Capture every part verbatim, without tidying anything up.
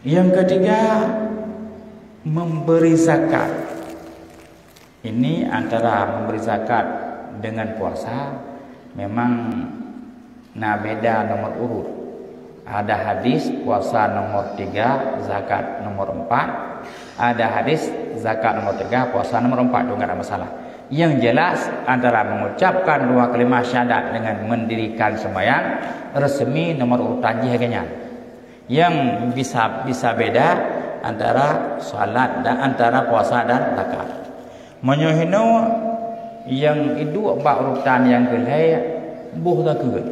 Yang ketiga, memberi zakat. Ini antara memberi zakat dengan puasa memang na beda nomor urut. Ada hadis puasa nomor tiga, zakat nomor empat. Ada hadis zakat nomor tiga, puasa nomor empat, tu enggak ada masalah. Yang jelas, antara mengucapkan dua kalimah syahadat dengan mendirikan sembahyang, resmi nomor urutan jih lagèe nyan. Yang bisa, bisa beda antara salat dan, antara puasa dan zakat. Meunyoe hinoe nyang iduek bak urutan nyang keulhèe, boh zakeuet.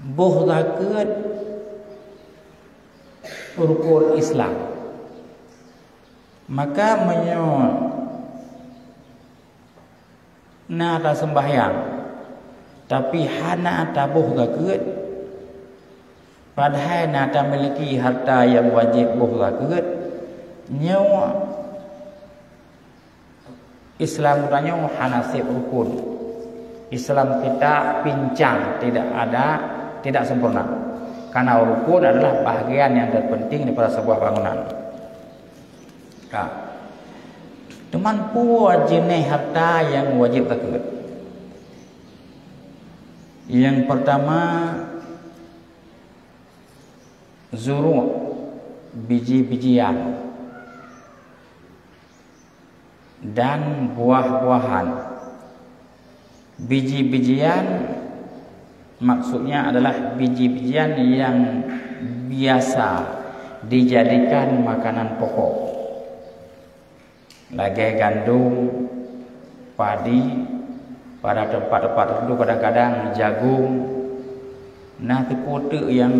Boh zakeuet rukun Islam. Maka meunyoe na taseumbahyang, tapi hana taboh zakeuet, padahai na tamiliki harta nyang wajéb boh zakeuet, nyoe Islam tanyoe hana sép rukun. Islam kita pincang, tidak ada, tidak sempurna. Karena rukun adalah bahagian yang terpenting daripada sebuah bangunan. Ka. Teuma peue jeunèh harta nyang wajéb zakeuet? Yang pertama, zuru', biji-bijian, dan buah-buahan. Biji-bijian maksudnya adalah biji-bijian yang biasa dijadikan makanan pokok, lagèe gandum, padi, pada tempat-tempat tertentu kadang-kadang jagung. Na teupeue teuk nyang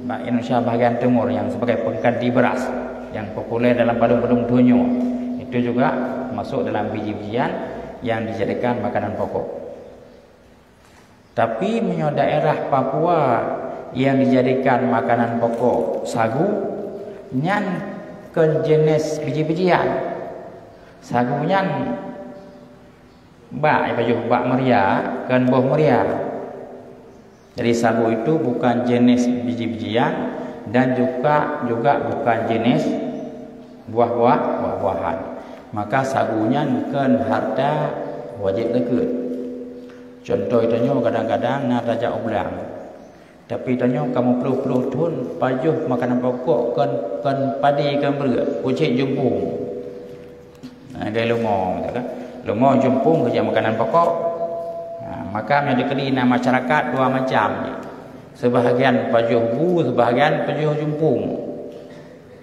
bak Indonesia bahagian timur nyang sebagai pengganti beras, nyang populer dalam padum-padum donya. Itu juga masuk dalam biji-bijian yang dijadikan makanan pokok. Tapi meunyoe daerah Papua yang dijadikan makanan pokok sagu, nyan kon jeunèh biji-bijian. Sagu nyan bak, ipajoh bak meuria, kon boh meuria. Jadi sagu itu bukan jeunèh biji-bijian dan juga, juga bukan jeunèh buah-buah, buah-buahan. Maka sagu nyan kon harta wajéb zakeuet. Contoh tanyoe kadang-kadang na tajak u blang. Tapi tanyoe ka meuploh-ploh thon pajoh makanan pokok kon, kon padi, kon breuek, kucék, jumpung. Ha, lagèe leumo, gitu kan. Leumo, jumpung keu makanan pokok. Ha, maka meunyoe dikeudi na masyarakat dua macam. Sebahagian pajoh bu, sebahagian pajoh jumpung.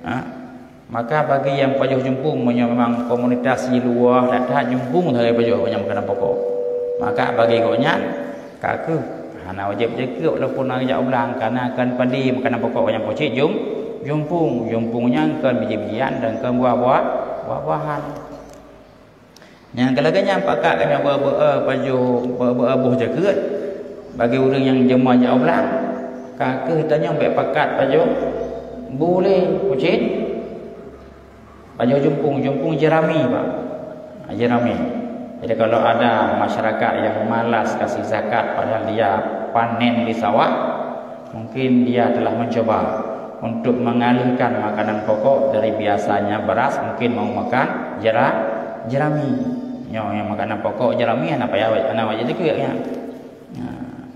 Ha, maka bagi nyang pajoh jumpung, meunyoe memang komunitas di luwa that-that, jumpung sagai pajoh nyang makanan pokok. Maka bagi gobnyan, ka keuh hana wajéb zakeuet walaupun na jak u blang, karena kon padi makanan pokok nyang pocit jum-, jumpung. Jumpung nyan kon biji-bijian dan kon buah-buah, buah-buahan. Nyang keu lagèe nyan pakat keuh beu-, beu-, pajoh, beu-, beu-, boh zakeuet bagi ureueng nyang jeumah jak u blang. Ka keuh tanyoe bèk pakat pajoh bu lé, pocit. Pajoh jumpung, jumpung jerami, Pak. Ha, jerami. Jadi, kalau ada masyarakat yang malas kasih zakat padahal dia panen di sawah, mungkin dia telah mencoba untuk mengalihkan makanan pokok dari biasanya beras, mungkin mau makan jera-, jerami. Nyoe nyang makanan pokok jerami, hana payah, hana wajéb zakeuet nyan. Nah.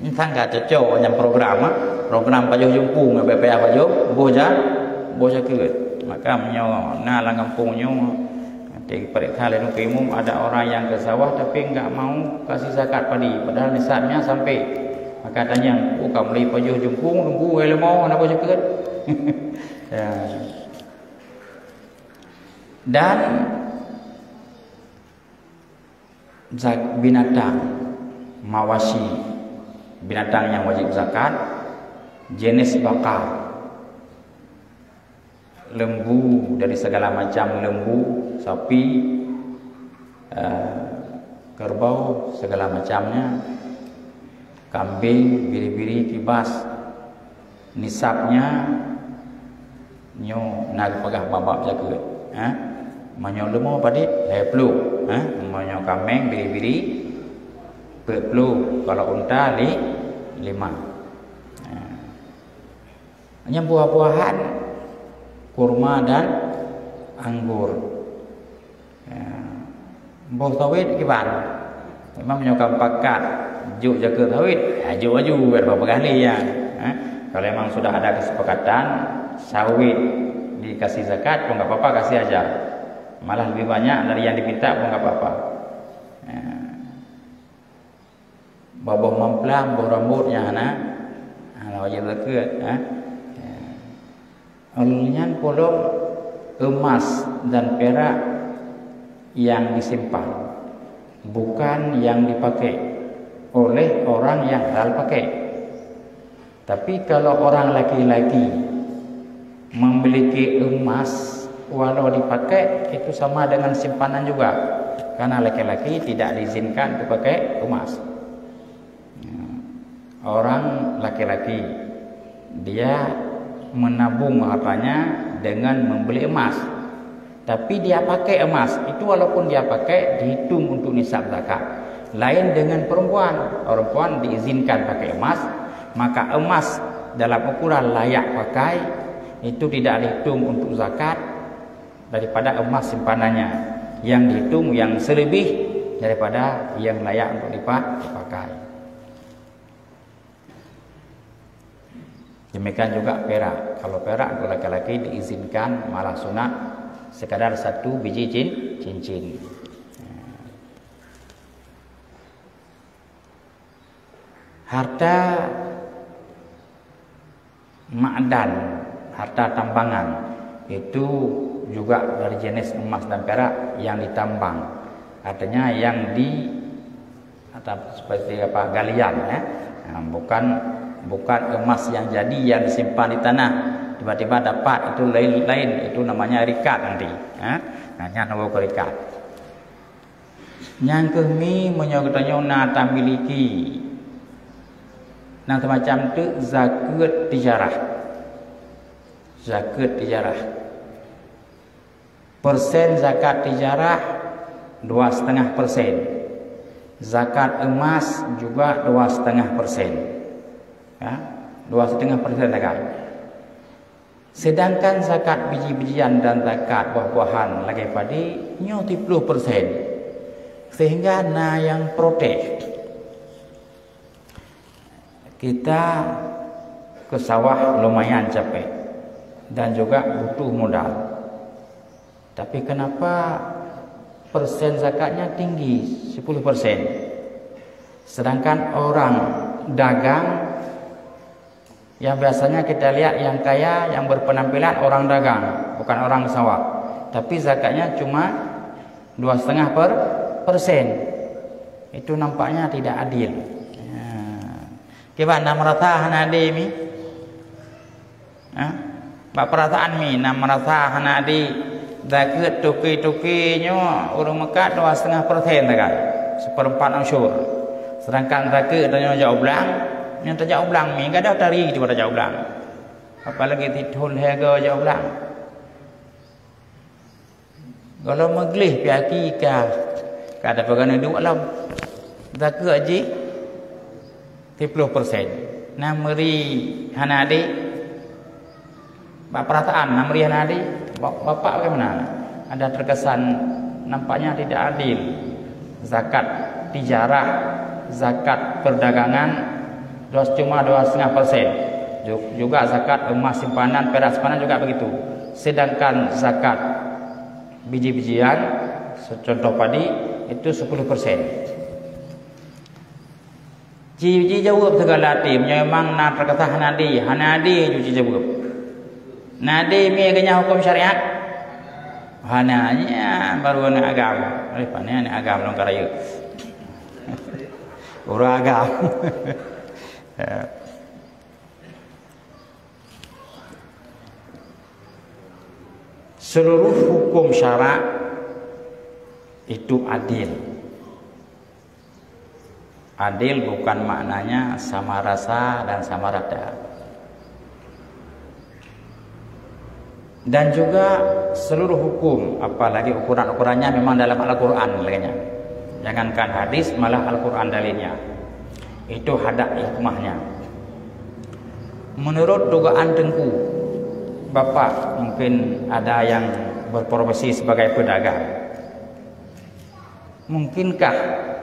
Nyan ka cocok nyan program, ah. Program pajoh jumpung, bèk payah pajoh, boh ja-, boh zakeuet. Maka meunyoe na lam gampông nyoe, nanti peuriksa lé Teungku Imum, ada orang yang ke sawah tapi enggak mau kasih zakat padi, padahal nisabnya sampai. Maka tanyong, "Oh, ka meuli pajoh jumpung, Teungku, eh, leumo, hana boh zakeuet?" Ya. Dan zak-, binatang, mawashi, binatang nyang wajéb zakat, jeunèh baka, lembu dari segala macam lembu, sapi, eh, kerbau, segala macamnya, kambing, biri-biri, kibas. Nisabnya nyoe na geupeugah bab-bab zakeuet, eh? Meunyoe leumo padit, lhèe ploh, eh? Meunyoe kaméng, biri-biri, peuet ploh, kalau unta, li-, lima. Eh. Nyang buah-buahan, kurma dan anggur. Ya. Boh sawit kiban. Memang meunyoe ka pakat jok zakeuet sawit, ya, jok aju, biar apa peugah lé, ya. Ha? Kalau memang sudah ada kesepakatan, sawit dikasih zakat, pun enggak apa-apa, kasih aja. Malah lebih banyak dari yang diminta pun enggak apa-apa. Ya. Boh-boh mamplam, boh rambut nyang hana, hana wajib zakeuet, ha? Ya. Nyan polom emas dan perak yang disimpan, bukan yang dipakai oleh orang yang halal pakai. Tapi kalau orang laki-laki memiliki emas, walau dipakai, itu sama dengan simpanan juga. Karena laki-laki tidak diizinkan untuk pakai emas. Ya. Orang laki-laki, dia menabung hartanya dengan membeli emas. Tapi dia pakai emas, itu walaupun dia pakai, dihitung untuk nisab zakat. Lain dengan perempuan. Perempuan diizinkan pakai emas, maka emas dalam ukuran layak pakai, itu tidak dihitung untuk zakat daripada emas simpanannya. Yang dihitung yang selebih daripada yang layak untuk dipa-, dipakai. Demikian juga perak. Kalau perak untuk laki-laki diizinkan, malah sunat, sekadar satu biji cin-, cincin. Harta ma'dan, harta tambangan, itu juga dari jenis emas dan perak yang ditambang. Artinya yang di, atau seperti apa, galian, ya. Nah, bukan, bukan emas yang jadi yang disimpan di tanah, tiba-tiba dapat, itu lain, lain, itu namanya rikat nanti, ya. Nah, nyan nunggu rikat. Nyang keuh mi, meunyoe geutanyoe na tamiliki, na semacam teuk zakeuet tijarah. Zakeuet tijarah. Persen zakat tijarah dua setengah persen. Zakat emas juga dua setengah persen. Ya, dua setengah persen zakat. Sedangkan zakat biji-bijian dan zakat buah-buahan lagèe padi, nyoe siplôh persen. Sehingga na nyang protes. Kita ke sawah lumayan capek dan juga butuh modal. Tapi kenapa persen zakatnya tinggi, sepuluh persen? Sedangkan orang dagang yang biasanya kita lihat yang kaya, yang berpenampilan orang dagang, bukan orang sawah. Tapi zakatnya cuma dua setengah per-, persen. Itu nampaknya tidak adil. Ya. Kiban na meurasa hana adil mi? Ha? Bak peurasaan mi na meurasa hana adil, zakeuet tuki-tuki nyoe ureueng meukat dua setengah persen sagai, seperempat usyur. Sedangkan zakeuet tanyoe jak u blang, nyoe tajak u blang mi, gadôh tari tiba tajak u blang. Apalagi sithôn lhèe goe jak u blang. Gohlom meugleh pih aki ka, ka tapeugah neuduek lom. Zakeuet jih siplôh persen. Na meuri hana adé? Bak peurasaan na meuri hana adé? Ba-, Bapak bagaimana? Ada terkesan nampaknya tidak adil. Zakat tijarah, zakat perdagangan, dua, cuma dua setengah persen. Ju-, juga zakat emas simpanan, perak simpanan juga begitu. Sedangkan zakat biji-bijian, contoh padi, itu sepuluh persen. Ji, jijaweueb sigala até, meunyoe memang na teukeusah hana adé, hana adé ju jijaweueb. Na adé mi geunyah hukôm syariat? Hana, nyan baru aneuk agam. Eh, pane aneuk agam lôn ka rayeuk. Ureueng agam. Ya. Seluruh hukum syarak itu adil. Adil bukan maknanya sama rasa dan sama rata. Dan juga seluruh hukum, apalagi ukuran-ukurannya memang dalam Al-Quran lagèe nyan. Jangankan hadis, malah Al-Quran dalilnya. Itu hadak hikmahnya. Menurut dugaan Teungku, Bapak mungkin ada yang berprofesi sebagai pedagang. Mungkinkah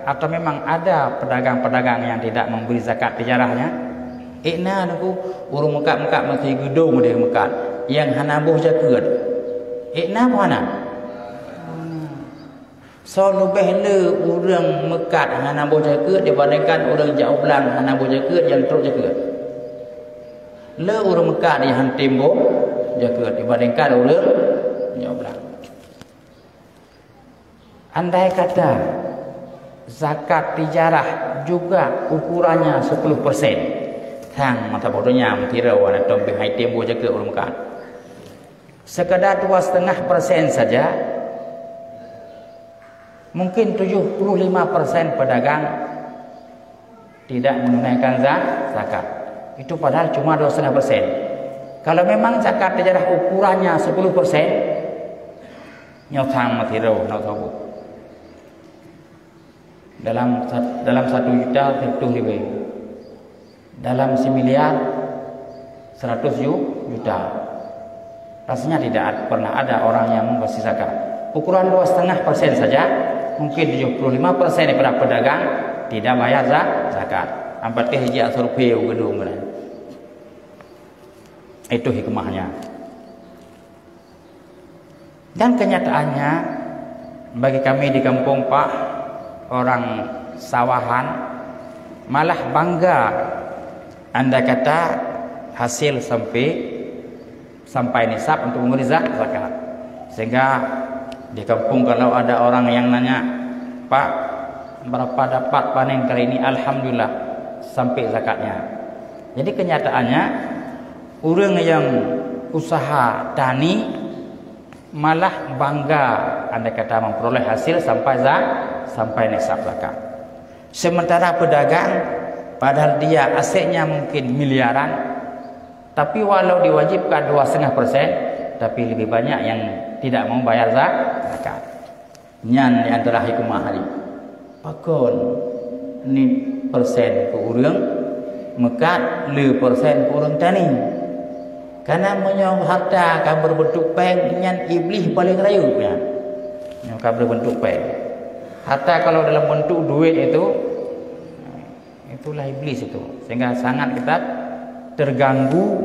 atau memang ada pedagang-pedagang yang tidak memberi zakat tijarahnya? Ék na Teungku, ureuëng meukat-meukat meusti geudong deh meukat nyang hana boh jakeuet. Ék na peue hana? Soe leubeh le ureuëng meukat hana boh jakeuet dibandingkan ureuëng jak u blang hana boh jakeuet nyang trok jakeuet? Le ureuëng meukat nyang han tem boh jakeuet dibandingkan ureuëng jak u blang. Andai kata zakat tijarah juga ukurannya sepuluh persen, sang mata bodohnya meutirau aneuk tom pih hai tem boh jakeuet ureuëng meukat. Sekadar dua setengah persen saja, mungkin tujuh puluh lima persen pedagang tidak menunaikan za-, zakat. Itu padahal cuma dua setengah persen. Kalau memang zakat tijarah ukurannya sepuluh persen, nyoe sang meutirau, nyoe sobo. Dalam sat-, dalam satu juta seratus ribu. Dalam semiliar seratus ju-, juta. Rasanya tidak ad-, pernah ada orang yang mengkasih zakat. Ukuran dua setengah persen saja, mungkin tujuh puluh lima persen daripada pedagang tidak bayar za-, zakat. Ampat teh jijak survei u gedung kan. Itu hikmahnya. Dan kenyataannya, bagi kami di kampung, Pak, orang sawahan, malah bangga andai kata hasil sampai, sampai nisab untuk memberi za-, zakat. Sehingga di kampung kalau ada orang yang nanya, "Pak, berapa dapat panen kali ini?" "Alhamdulillah, sampai zakatnya." Jadi kenyataannya, ureuëng yang usaha tani malah bangga andai kata memperoleh hasil sampai za-, sampai nisab zakat. Sementara pedagang, padahal dia asetnya mungkin miliaran, tapi walau diwajibkan dua setengah persen, tapi lebih banyak yang tidak mau bayar za-, zakat. Nyan di antara hikmah tadi. Pakon ni persen keu ureuëng meukat, le persen keu ureuëng tani? Karena meunyoe harta ka berbentuk péng, nyan Iblih paling rayeuk nyan. Nyoe ka berbentuk péng. Harta kalau dalam bentuk duit itu, itulah Iblis itu. Sehingga sangat kita terganggu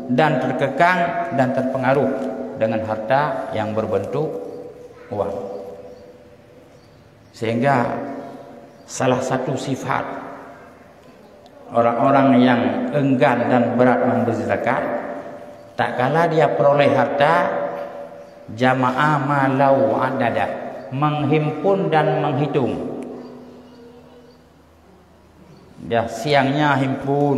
dan terkekang dan terpengaruh dengan harta yang berbentuk uang. Sehingga salah satu sifat orang-orang yang enggan dan berat memberi zakat, tak kala dia peroleh harta, jama'a malahu wa addadah, menghimpun dan menghitung. Dia siangnya himpun,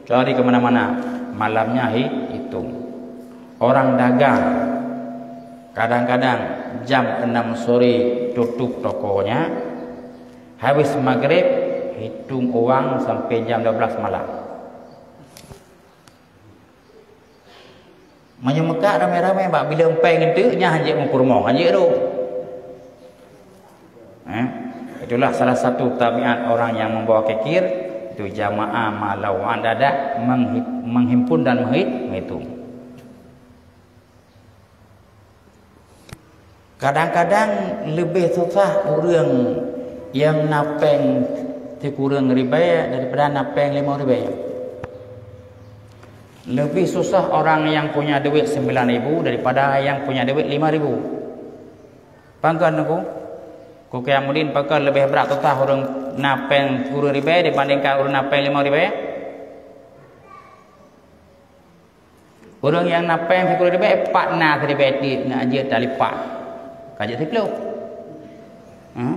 cari ke mana-mana, malamnya hi-, hitung. Orang dagang, kadang-kadang jam enam sore tutup tokonya, habis maghrib hitung uang sampai jam dua belas malam. Meunyoe meukat ramé-ramé bak bileueng péng eunteuk, nyan hanjeuet meupurumoh, hanjeuet rôh. Eh, itulah salah satu tabiat orang yang membawa kikir, itu jamaah malahu wa addadah, menghi-, menghimpun dan menghi-, menghitung. Kadang-kadang leubeh susah ureuëng nyang na péng sikureueng ribée daripada na péng limong ribée. Leubeh susah orang nyang punya duit sembilan ribu daripada nyang punya duit lima ribu. Pakon Teungku? Keu Kiamuddin pakon leubeh brat susah ureuëng na péng sikureueng ribée dibandingkan ureuëng na péng limong ribée? Ureuëng nyang na péng sikureueng ribée, pat na siribée tieb, na jeuet talipat. Ka jeuet siplôh. Hmm?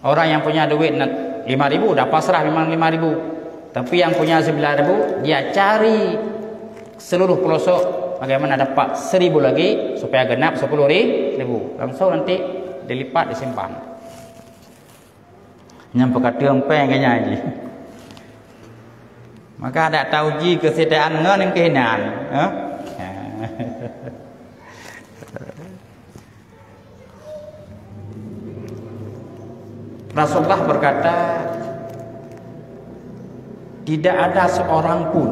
Orang yang punya duit na lima ribu, dah pasrah memang lima ribu. Tapi yang punya sembilan ribu, dia cari seluruh pelosok bagaimana dapat seribu lagi supaya genap sepuluh ri-, ribu. Langsung nanti dilipat, disimpan. Nyang peukateueng péng keu nyan jih. Maka adak tauji keusetiaan ngon keuhinaan, eh? Rasulullah berkata, "Tidak ada seorang pun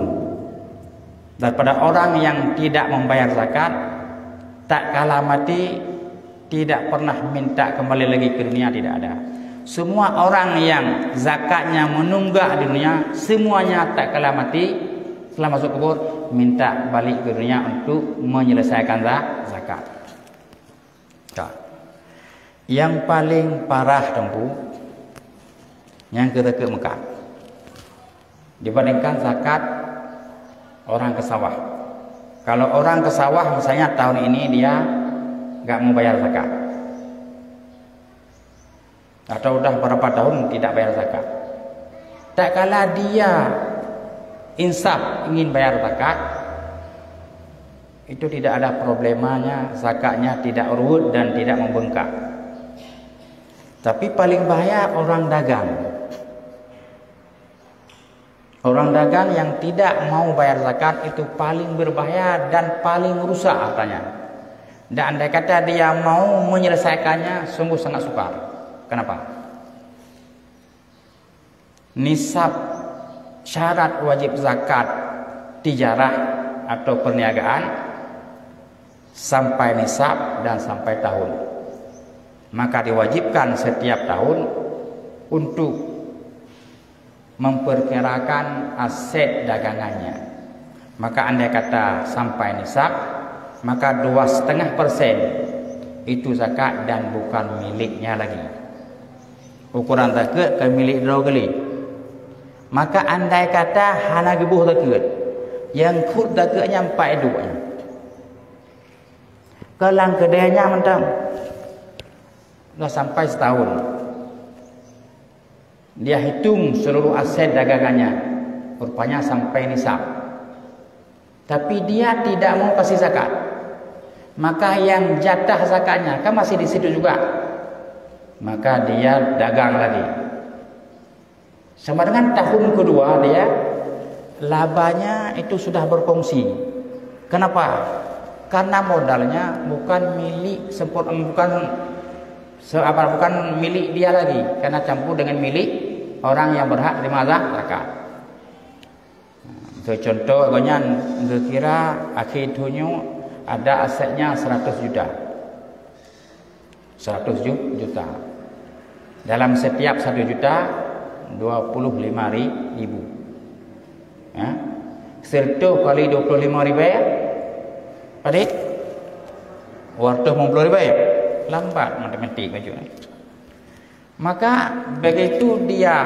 Daripada orang yang tidak membayar zakat, tak kala mati, tidak pernah minta kembali lagi ke dunia, tidak ada. Semua orang yang zakatnya menunggak di dunia, semuanya tak kala mati, setelah masuk kubur, minta balik ke dunia untuk menyelesaikan za-, zakat. Ka. Yang paling parah teungku, nyang keu zakeuet meukat. Dibandingkan zakat orang ke sawah. Kalau orang ke sawah, misalnya tahun ini dia nggak mau bayar zakat. Atau udah berapa tahun tidak bayar zakat. Tak kala dia insaf ingin bayar zakat, itu tidak ada problemanya, zakatnya tidak ruwet dan tidak membengkak. Tapi paling bahaya orang dagang. Orang dagang yang tidak mau bayar zakat itu paling berbahaya dan paling rusak hartanya. Dan andai kata dia mau menyelesaikannya, sungguh sangat sukar. Kenapa? Nisab syarat wajib zakat tijarah atau perniagaan sampai nisab dan sampai tahun. Maka diwajibkan setiap tahun untuk memperkirakan aset dagangannya. Maka andai kata sampai nisab, maka dua setengah persen itu zakat dan bukan miliknya lagi. Ukuran zakeuet keu milék droe keu lé. Maka andai kata hana geuboh zakeuet, nyang khot zakeuet nyan pat duek nyan. Keu lam keudè nyan mantong. Dah sampai setahun. Dia hitung seluruh aset dagangannya, rupanya sampai nisab. Tapi dia tidak mau kasih zakat. Maka yang jatah zakatnya kan masih di situ juga. Maka dia dagang lagi. Sama dengan tahun kedua dia, labanya itu sudah berfungsi. Kenapa? Karena modalnya bukan milik sempur-, bukan se-, apa, bukan milik dia lagi, karena campur dengan milik orang yang berhak terima za-, zakat. Untuk contoh, gobnyan geukira akhé thôn nyoe ada asetnya seratus juta. Seratus ju-, juta. Dalam setiap satu juta, dua puluh lima ri-, ribu. Ya. Seratus kali dua puluh lima ribu, padit? Dua ratus lima puluh ribu. Lambat matematik bacut. Maka begitu dia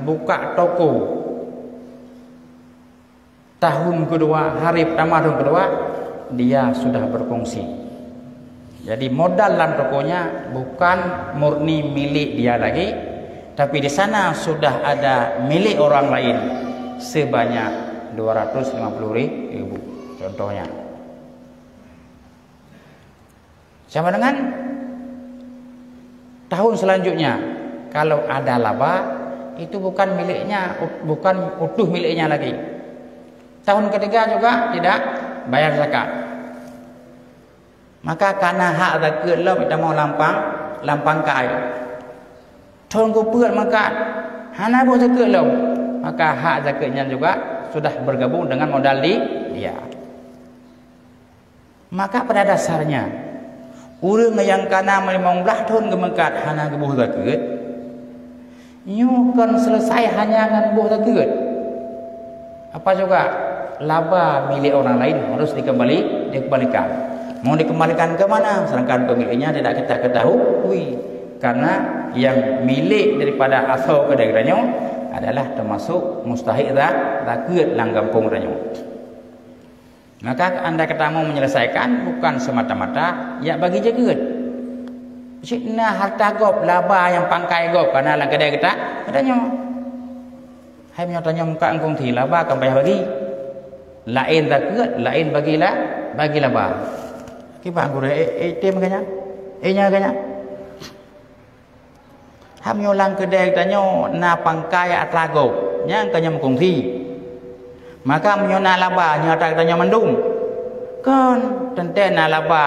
buka toko, tahun kedua, hari pertama tahun kedua, dia sudah berfungsi. Jadi modal dalam tokonya bukan murni milik dia lagi, tapi di sana sudah ada milik orang lain sebanyak dua ratus lima puluh ribu, contohnya. Sama dengan tahun selanjutnya, kalau ada laba, itu bukan miliknya, bukan utuh miliknya lagi. Tahun ketiga juga tidak bayar zakat. Maka kana hak zakeuet lom, ita mau lampang, lampang kai. Thôn geupeuet maka hana boh zakeuet lom, maka hak zakeuet nyan juga sudah bergabung dengan modal di dia. Maka pada dasarnya, ureuëng nyang kana limong blaih thôn geumeukat hana geuboh zakeuet, nyoe kon selesai hanya ngon boh zakeuet. Apa juga laba milik orang lain harus dikembali, dikembalikan. Mau dikembalikan ke mana? Sedangkan pemiliknya tidak kita ketahui. Karena yang milik daripada asoe keudè geutanyoe adalah termasuk mustahik za-, zakeuet lam gampông geutanyoe. Maka andai kata mau menyelesaikan, bukan semata-mata jak bagi zakeuet. Cit na harta gob, laba nyang pangkai gob, kana lam keudè geuta-, geutanyoe. Hai meunyoe tanyoe muka kongsi, laba kan payah bagi. Laén zakeuet, laén bagi la-, bagi laba. Kiban gurée, eh, eh, tem geutanyoe? Eh, nyan geutanyoe? Ham nyoe lam keudè tanyoe na pangkai atra gob, nyan ka nyoe meukongsi. Maka meunyoe na laba, nyoe atra tanyoe mandum. Kon, teuntèe na laba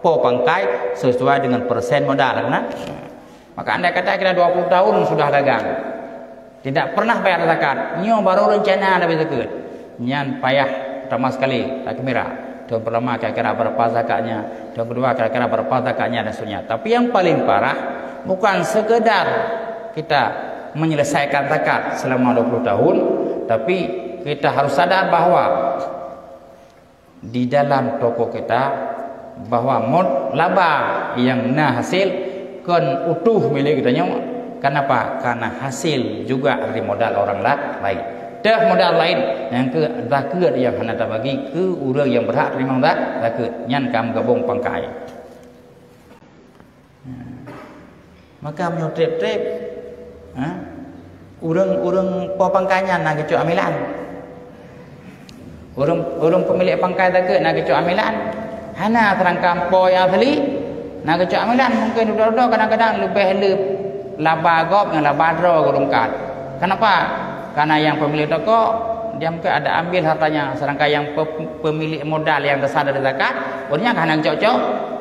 po pangkai sesuai dengan persen modal, kan? Maka andai kata kita dua puluh tahun sudah dagang, tidak pernah bayar zakat, nyoe baru rencana dah bayar zakat. Nyan payah Pertama sekali, tak kira. Tahun pertama kira-kira berapa zakatnya, tahun kedua kira-kira berapa zakatnya dan seterusnya. Tapi yang paling parah, bukan sekedar kita menyelesaikan zakat selama dua puluh tahun, tapi kita harus sadar bahwa di dalam toko kita, bahwa mod-, laba nyang na hasil kon utuh milék geutanyoe. Kenapa? Karena hasil juga dari modal orang la-, lain. Teuh modal lain, nyang keu zakeuet nyang hana tabagi keu ureuëng nyang berhak teurimong za-, zakeuet, nyan ka meugabong pangkai. Maka meunyoe treb-treb, ha? Ureuëng-ureuëng po pangkai nyan na geucok amilan. Ureuëng, ureuëng peumilék pangkai zakeuet na geucok amilan. Hana, seurangkang po nyang asli na geucok amilan. Mungken dudoe-dudoe kadang-kadang leubeh le laba gob nyang laba droe geuh rungkat. Kenapa? Karena nyang peumilék toko, dia mungken ada ambil hartanya, seurangkang nyang pe-, peumilék modal nyang dasar dari zakat, ureuëng nyan ka hana geucok-cok.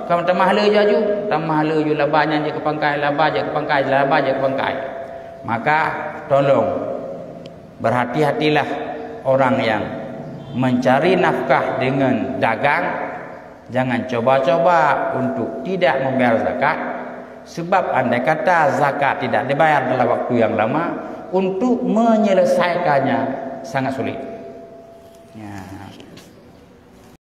Ka tamah le ju aju, tamah le ju laba nyan jeuet keu pangkai, laba jeuet keu pangkai, laba jeuet keu pangkai. Maka tolong berhati-hatilah orang yang mencari nafkah dengan dagang, jangan coba-coba untuk tidak membayar zakat, sebab andai kata zakat tidak dibayar dalam waktu yang lama, untuk menyelesaikannya sangat sulit.